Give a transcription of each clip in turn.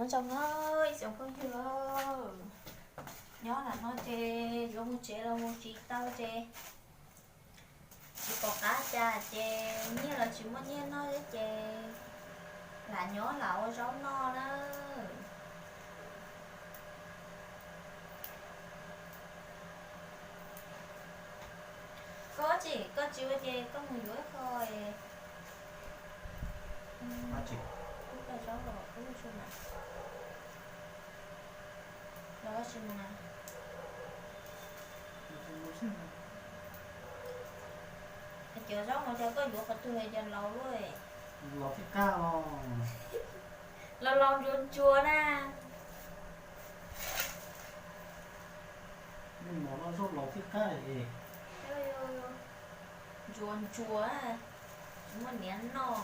Zoo na, ib tsoom phooj ywg, nyob lam no ces yuav mus tsev los mus tsis tau ces tsis pom qab cas ces nyiaj los tsis muaj nyiaj noj thiab ces lam nyob lam ua zaub noj na. Koj tsis, koj tsis ua ces koj mus yuav ib qho. Ua tsis, ua zaub los ua su na. Los tsis mus na. Cov zaub no ces koj yuav qhov twg cov laus lub? Laus thiab qab os. Laus laus ntsuag ntsuag na. Mus no zaub laus thiab qab es. Ntsuag ntsuag, tsis muaj niam noj.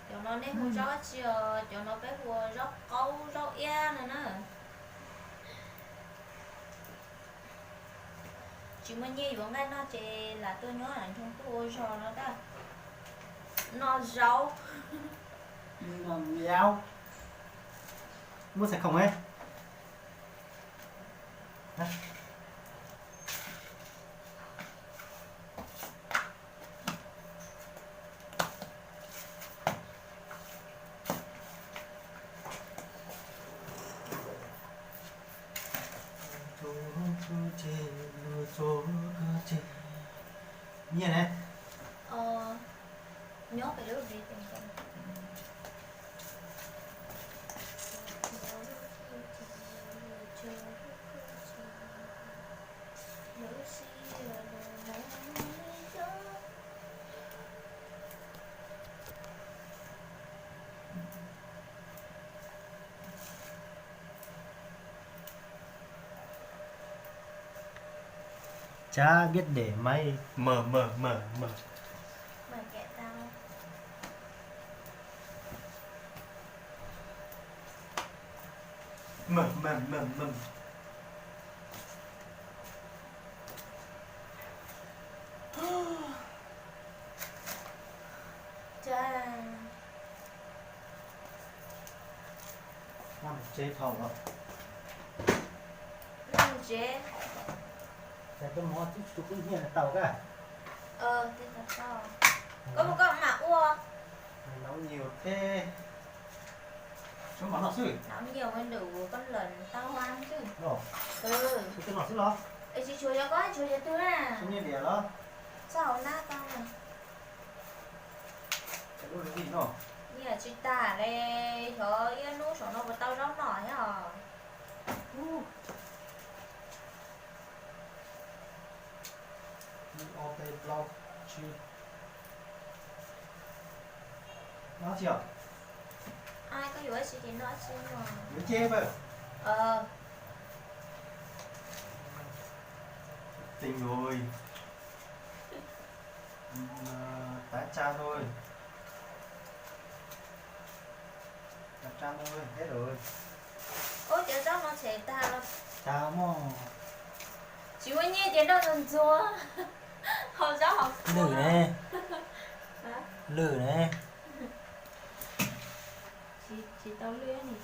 Cov no nej hu zaub tsi os? Cov no peb hu ua zaub qaub zaub iab no na. Tsis muaj nyiaj yuav nqaij noj ces lam tuaj nyob lam nrog tuaj ua zog no tab. Noj zaub. Muab xaiv khoom me. Nyiaj ne. Nyob pem lub hliv tes nkaus. Chab biab dem maiv mawg mawg mawg mawg. Mawg mawg mawg mawg. Tsev thaum los. Tsev. Ces koj mus tib tug kub hnyiab tau koj. Koj mus koj mam ua. Nau nyias thiab. Nau nyias ua ntawm koj lawm tau xwb. Tsis tshuav cov koj tshuav cov twg na. Txhob hauv nab tau. Nyiaj tsis tas li, xyov ib hnub saum no puas tau zaub noj thiab os. Ib ob peb plaub tsib. Noj tsi os? Ai, koj yuav tsi ces noj tsi no. Yuav nce pawg. Tseem yuav tav tsa thôi. Tav tsa thôi, hết rồi. Ub, cov zaub no tshem tag los. Tag mog. Tsis muaj nyiaj ces nroj ntxuag ntxuag. Hau zaub hau kua. Lwj ne. Lwj ne. Tsis tau lwj ni.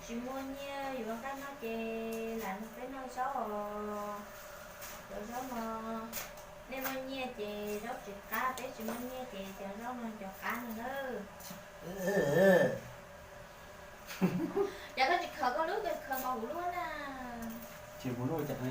Tsis muaj nyiaj yuav nqaij noj ces lam nrog peb noj zaub os. Cov zaub no, nej muaj nyiaj ces zaub tsis qab, peb tsis muaj nyiaj ces cov zaub no cov qab no nawb. Yog koj tsis khaws koj lub, koj khaws nkaus kuv lub na. Tsis kuv lub cas li.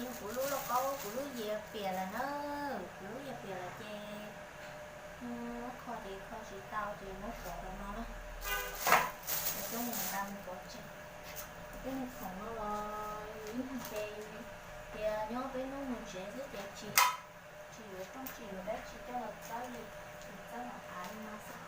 Kuv lub lauj kaub, kuv lub yias piam lawm na, kuv lub yias piam lawm ces muab kho ces kho tsis tau ces muab pov rau no na. Ces coj mus nqa mus pov tseg. Tej khoom no los yus ib leeg ces yus tias nyob peb hnub mus tsev xwb ces tsis, tsis yuav rooj tsis yuav dab tsi coj los txawb li, txawb los av li no xwb.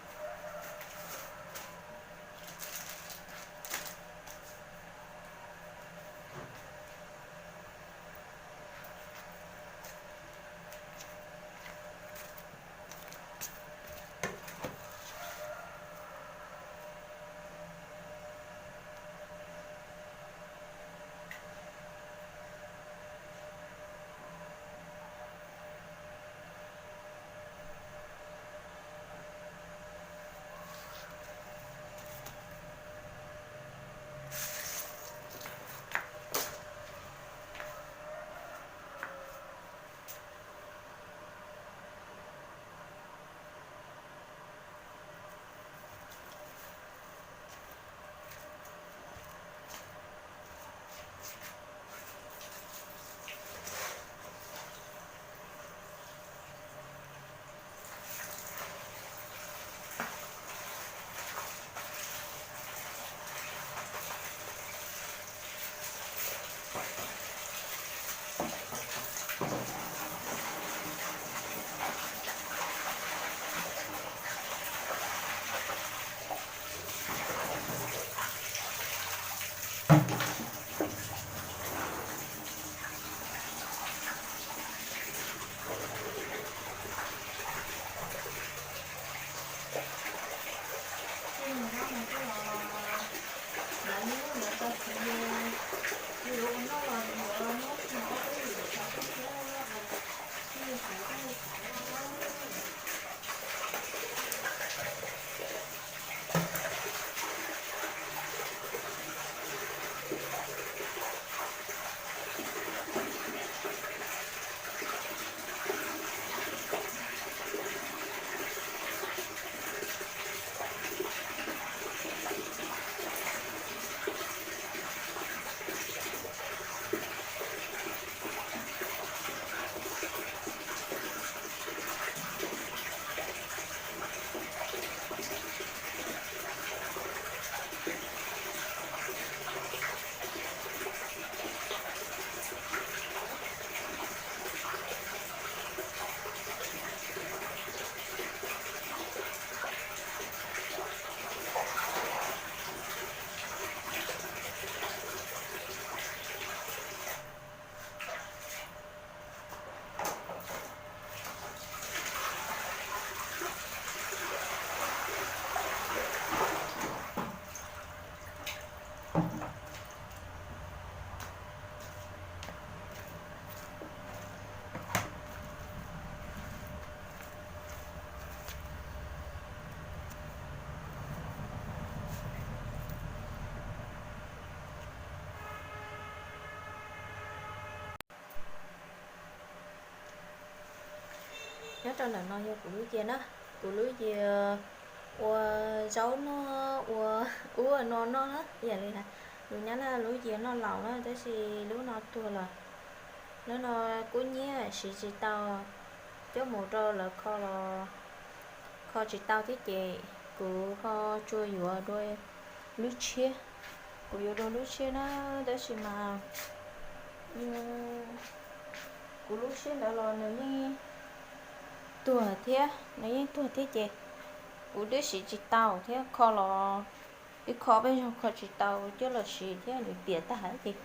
Nyob rau ntawm no yog kuv lub yias na, kuv lub yias ua zaub noj, ua ub ua no noj na, ib yam li lus nyab laj lub yias noj laus na, tab sis lub no tuag lawm. Lub no kub nyiab siv tsis tau, coj mus rau lawv kho los kho tsis tau thiab ces kuv ho tsuas yuav dua lub tshiab. Kuv yuav dua lub tshiab na, tab sis mas kuv lub tshiab ntawd los nws yeej tuag thiab, nws yeej tuag thiab ces kuv twb siv tsis tau thiab, kho los twb kho peb zaug kho tsis tau coj los siv thiab, nws piam tag ces.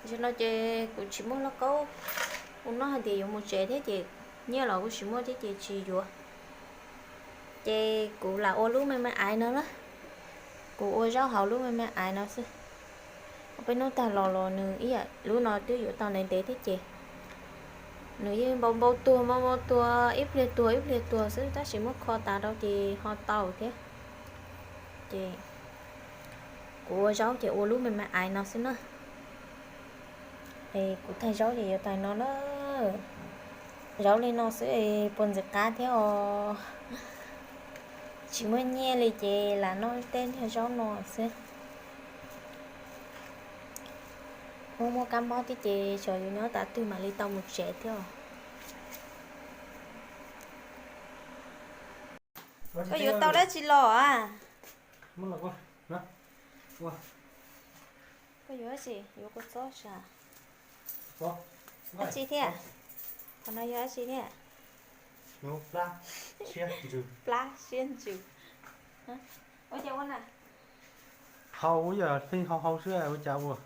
Tam sim no ces kuv tsis muaj lauj kaub ua noj hais tias yuav mus tsev thiab ces nyiaj los kuj tsis muaj thiab ces tsis yuav. Ces kuv lam ua lub me me aiv no na, kuv ua zaub hauv lub me me aiv no xwb. Peb hnub tag los los nws ib yam lub no twb yuav tau ntev ntev thiab ces nws yeej npau npau tuag npau npau tuag, ib pliag tuag ib pliag tuag xwb, tab sis muab kho tas rau ces ho tau thiab. Ces kuv ua zaub ces ua lub me me aiv no xwb na. Es kuv thaij zaub ces yuav thaij no na. Zaub li no xwb es puas ntxim qab thiab os. Tsis muaj nyiaj li ces lam noj tej niag zaub no xwb. Muaj kab mob thiab ces xyov yuav nyob tas twg mam li tau mus tsev thiab. Koj yuav tau dab tsi los a? Koj yuav dab tsi? Yuav kua txob sav. Dab tsi thiab? Qhov no yog dab tsi thiab? Plab siab ntsws. Hau yog hli hau hau xwb ua cas ua.